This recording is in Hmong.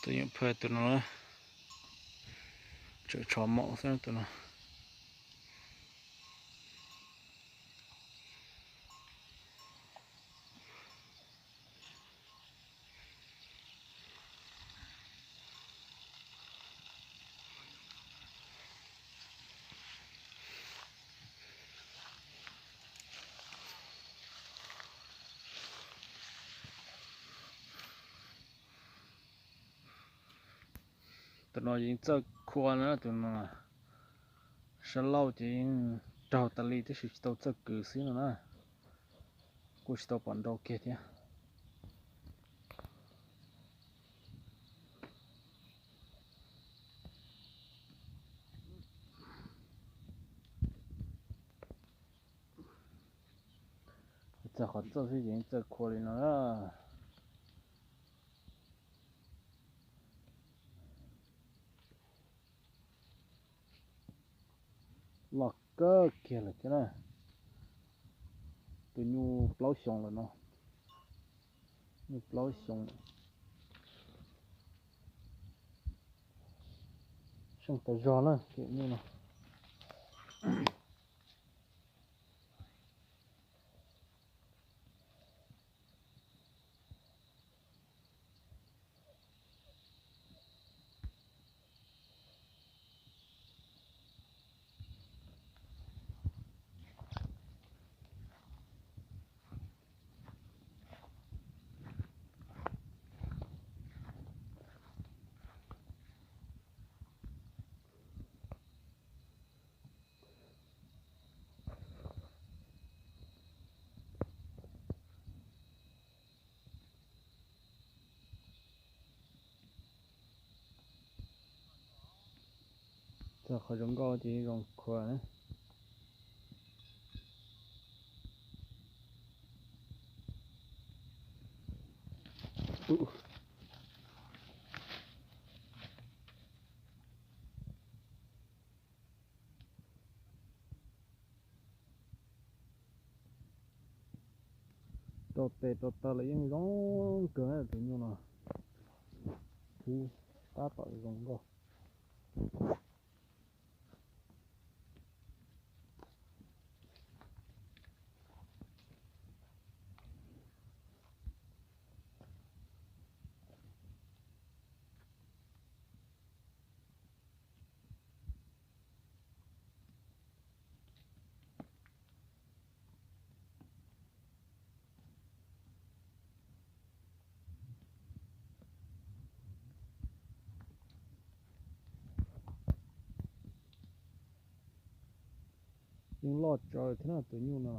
Tus nyuj phaj tus no, tseem tsho maum xwb tus no. Tus no yeej txawj khua na, tus no sab laug ces yeej raug tas li tab sis tsis tau txawj kws xwb no na. Kuj tsis tau pom nrau kiag thiab. Txog qhov txawj xwb ces yeej txawj khua li no na. Loj kawg kiag lawm thiab na. Tus nyuj plaub xyoos lawm no. Nyuj plaub xyoos. Seej tas zog na, tus nyuj no. Txog qhov zoo nkauj ces zoo khuav na. Rau tes rau taw los yeej zoo kawg tus nyuj no. Hwv, tab tom zoo nkauj. Yeej loj tsawv thiab no tus nyuj no.